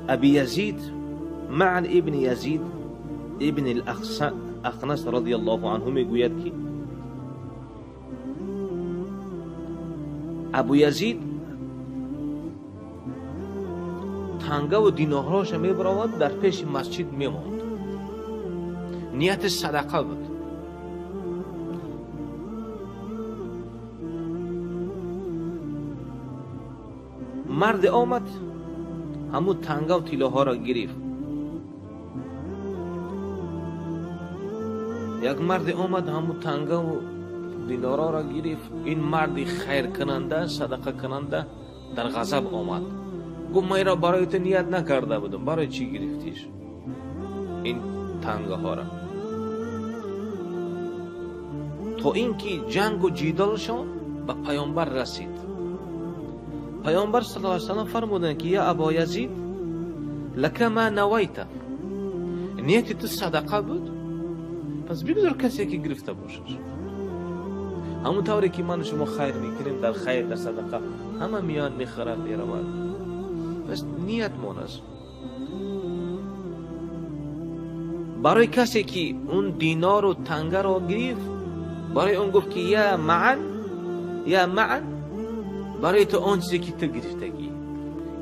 Аби Язид Маън ибн Язид ибн Ахнас радияллоҳу анҳу мегӯяд, ки Абу Язид тангаву динорҳоша мебаровад, дар пеши масҷид мемонд. Нияти садақа буд. Марде омад, ҳамун тангаву тиллоҳоро гирифт. Як марде омад, ҳамун тангаву динорҳоро гирифт. Ин марди хайркунанда, садақакунанда дар ғазаб омад. Гуфт: ман инро барои ту ният накарда будам, барои чӣ гирифтиш ин тангаҳоро? То ин ки ҷангу ҷидолшон ба паёмбар расид. Паёмбар саллаллоҳу алайҳи васаллам фармуданд, ки я Або Язид, лака ма навайта, нияти ту садақа буд, пас бигзор касе ки гирифта бошад. Ҳамон тавре ки ману шумо хайр мекунем, дар хайр, дар садақа ҳама миён мехӯрад, меравад. Пас ниятмон аст. Барои касе ки он динору тангаро гирифт, барои он гуфт, ки я Маън, я Маън, барои ту он чизе ки ту гирифтагӣ.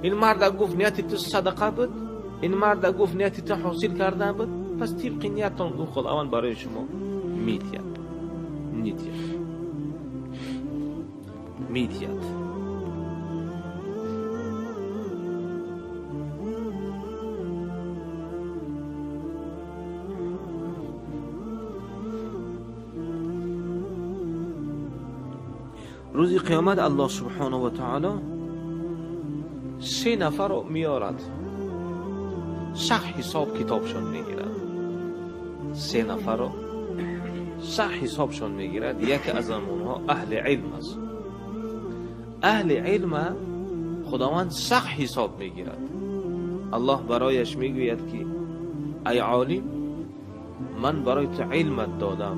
Ин марда гуфт: нияти ту садақа буд, ин марда гуфт: нияти ту ҳосил кардан буд, пас тибқи ниятон гуфт Худованд барои шумо медиҳад, медиҳад, медиҳад. Рӯзи қиёмат Аллоҳ субҳонаҳу ва таъоло се нафарро меорад, сахт ҳисоб китобшон мегирад. Се нафарро сахт ҳисобшон мегирад. Яке аз онҳо аҳли илм аст. Аҳли илма Худованд сахт ҳисоб мегирад. Аллоҳ барояш мегӯяд, ки ай олим, ман барои ту илмат додам,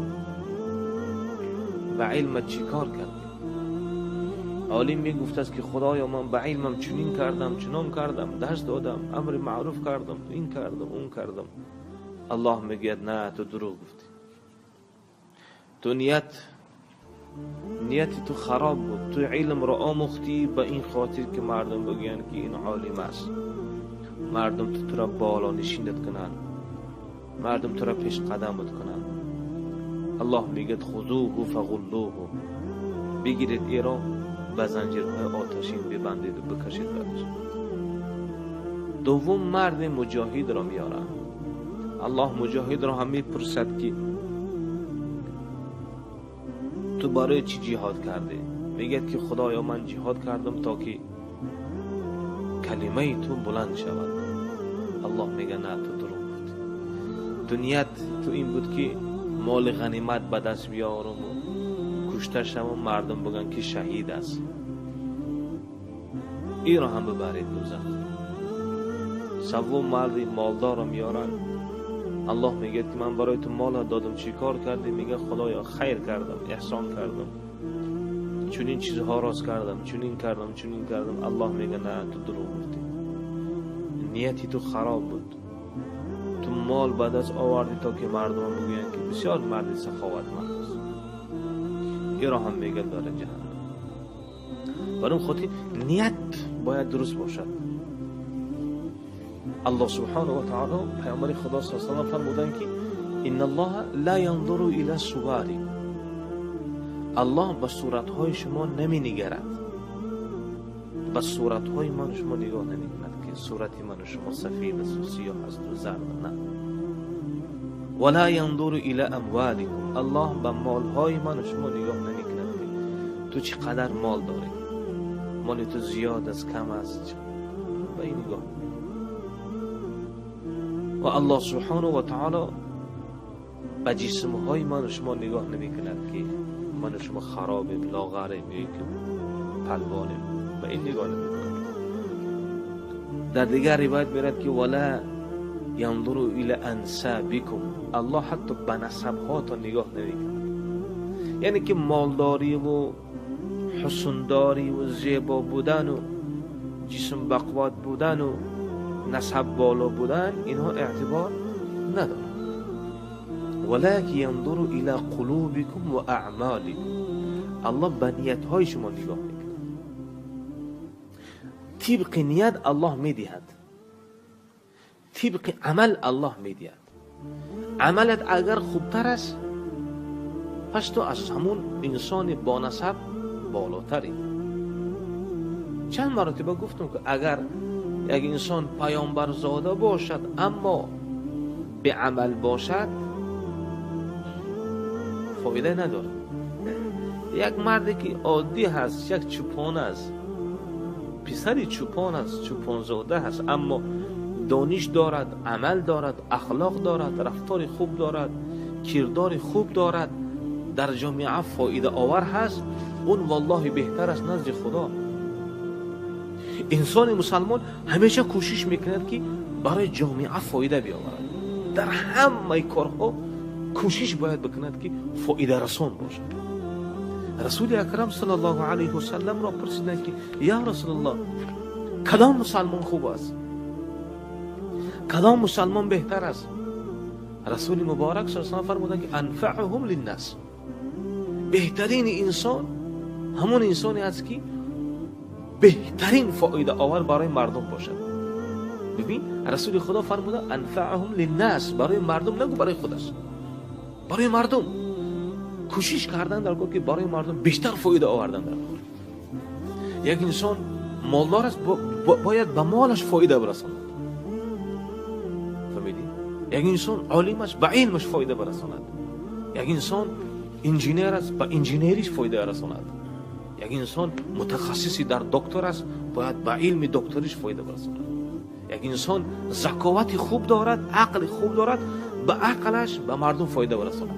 ба илмат чӣ кор кардӣ? Олим мегуфтааст, ки Худоё, ман ба илмам чунин кардам, чунон кардам, дарс додам, амри маъруф кардам, ин кардам, он кардам. Аллоҳ мегӯяд: на, ту дурӯғ гуфтӣ, ту нияти ту хароб буд, ту илмро омӯхтӣ ба ин хотир ки мардум бигӯянд, ки ин олим аст, мардум ту туро боло нишинат кунанд, мардум туро пешқадамат кунанд. Аллоҳ мегӯяд: хузуҳу фағуллуҳу, бигиред эро, ба занҷирҳои оташин бибандеду бикашед бараш. Дуввум марди муҷоҳидро меоранд. Аллоҳ муҷоҳидро ҳам мепурсад, ки ту барои чӣ ҷиҳод кардӣ? Мегӯяд, ки Худоё, ман ҷиҳод кардам то ки калимаи ту баланд шавад. Аллоҳ мегӯяд: на, ту дурӯғ гуфтӣ, ту ният ту ин буд, ки моли ғанимат ба даст биёрам, кушта шавам, мардум бигӯянд, ки шаҳид аст. Инро ҳам бибаред дӯзах. Севум марди молдорро меоранд. Аллоҳ мегӯяд, ки ман барои ту мол додам, чӣ кор кардӣ? Мегӯяд: Худоё, хайр кардам, эҳсон кардам, чунин чизҳо рост кардам, чунин кардам, чунин кардам. Аллоҳ мегӯяд: на, ту дурӯғ гуфтӣ, нияти ту хароб буд, ту мол ба даст овардӣ то ки мардум бигӯянд, ки бисёр марди саховатманд аст. Инро ҳам мегӯяд барои ҷаҳаннам. Барои он хотир ният бояд дуруст бошад. Аллоҳ субҳонаҳу ва таъоло, паёмбари Худо саллаллоҳу алайҳи васаллам фармуданд, ки инналлоҳа ла янзуру ила суворикум, Аллоҳ ба суратҳои шумо наменигарад, ба суратҳои ману шумо нигоҳ намекунад, ки сурати ману шумо сафед аст, сиёҳ аст, зард, на. Вала янзуру ила амволикум, Аллоҳ ба молҳои ману шумо нигоҳ намекунад, ки ту чӣ қадар мол дорӣ, моли ту зиёд аст, кам аст, ба ин нигоҳ. Ва Аллоҳ субҳонаҳу ва таъоло ба ҷисмҳои ману шумо нигоҳ намекунад, ки ману шумо харобем, лоғарем ё ки палвонем, ба ин нигоҳ намекунад. Дар дигар ривоят мерад, ки вала янзуру ила ансабикум, Аллоҳ ҳатто ба насабҳотон нигоҳ намекунад. Яъне ки молдориву ҳусндориву зебо будану ҷисм бақувват будану نسب بالا بودن اینها اعتبار ندارد. ولکن ینظر الی قلوبکم و اعمالکم، الله به نیت‌های شما نگاه میکند. طبق نیت الله میدهد، طبق عمل الله میدهد. عملت اگر خوبتر است پس تو از همون انسان با نسب بالاتری. چند مرتبه گفتم که اگر یک انسان پیامبر زاده باشد اما به عمل باشد فایده ندارد. یک مردی که عادی هست، یک چوپان است، پسر چوپان است، چوپان زاده هست، اما دانش دارد، عمل دارد، اخلاق دارد، رفتار خوب دارد، کردار خوب دارد، در جامعه فایده آور هست، اون والله بهتر است نزد خدا. انسان مسلمان همیشه کوشش میکند که برای جامعه فایده بیاورد. در همه کارها کوشش باید بکند که فایده رسان باشد. رسول اکرم صلی الله علیه و سلم را پرسیدند که یا رسول الله، کدام مسلمان خوب است؟ کدام مسلمان بهتر است؟ رسول مبارک صلی الله علیه و سلم فرمودند که انفعهم للناس، بهترین انسان همون انسانی است که بهترین فایده آور برای مردم باشد. ببین رسول خدا فرموده انفعهم للناس، برای مردم، نگو برای خودش، برای مردم کوشش کردن در کار که برای مردم بیشتر فایده آوردن در کار. یک انسان مالدار است، باید به مالش فایده برساند. فهمیدی؟ یک انسان عالم است، به علمش فایده برساند. یک انسان انجینیر است، به انجینیریش فایده برساند. یک انسان متخصصی در دکتر است، باید به علم دکتریش فایده برساند. یک انسان ذکاوت خوب دارد، عقل خوب دارد، به عقلش به مردم فایده برساند.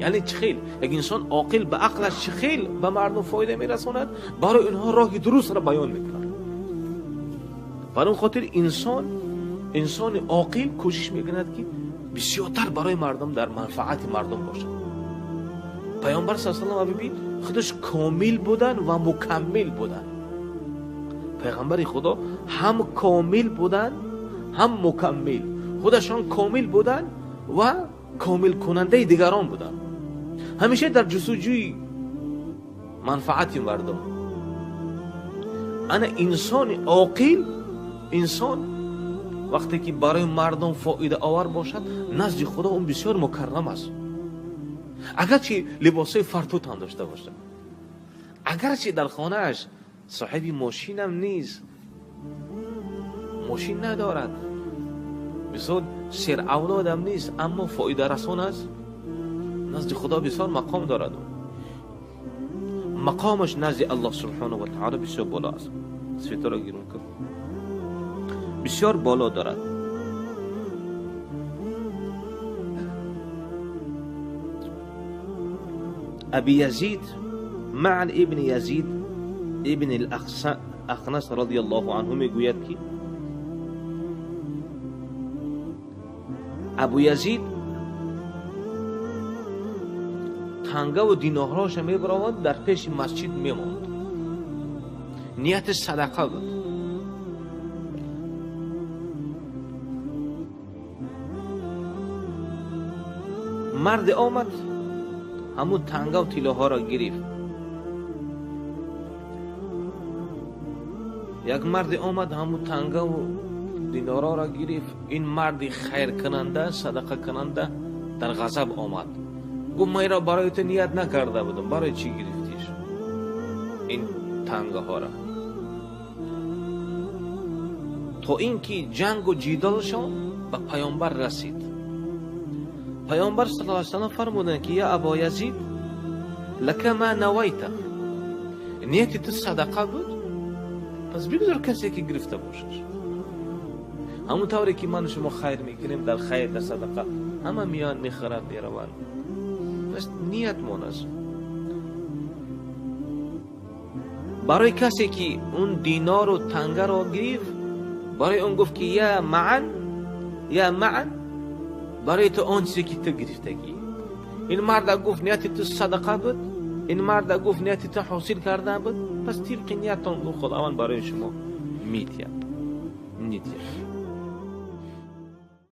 یعنی چخیل یک انسان عاقل به عقلش چخیل به مردم فایده میرساند، برای اینها راه درست را بیان میکند. برای اون خاطر انسان عاقل کوشش میکند که بسیارتر برای مردم در منفعت مردم باشد. پیامبر صلی الله علیه و آله خودش کامل بودن و مکمل بودن. پیغمبر خدا هم کامل بودن هم مکمل، خودشان کامل بودن و کامل کننده دیگران بودن. همیشه در جستجوی منفعت مردم. انا انسان عاقل، انسان وقتی که برای مردم فایده آور باشد نزد خدا اون بسیار مکرم است. اگرچه لباسای فرتوت هم داشته باشد، اگرچه در خانهش صاحب ماشین هم نیست، ماشین ندارد، مثلا سر اولاد هم نیست، اما فایده رسان است، نزد خدا بسیار مقام دارد. مقامش نزد الله سبحانه و تعالی بسیار بالا است. سویتا را گیرون کن، بسیار بالا دارد. ابی یزید معن ابن یزید ابن الاخنس رضی الله عنه میگوید که ابو یزید تنگه و دینارهاش میبراورد، در پیش مسجد میماند، نیت صدقه بود. مرد آمد همون تنگه و تیله را گرفت. یک مرد آمد همون تنگه و دینارها را گرفت. این مرد خیر کننده، صدقه کننده در غضب آمد، گفت من را برای تو نیت نکرده بودم، برای چی گرفتیش این تنگه ها را؟ تا اینکه جنگ و جدالشان به پیامبر رسید. پیامبر صلی الله علیه و سلم فرمودند که یا ابا یزید لک ما نویت، نیت تو صدقه بود، پس بگذار کسی که گرفته باشد. همون طوری که من و شما خیر میکنیم، در خیر در صدقه همه میان میخرند میروند، پس نیت مون است. برای کسی که اون دینار و تنگه را گرفت، برای اون گفت که یا معن، یا معن، برای تو آن چیزی که تو گرفتگی. این مرد گفت نیت تو صدقه بود، این مرد گفت نیت تو حاصل کرده بود، پس طبق نیتتان خداوند برای شما میتید.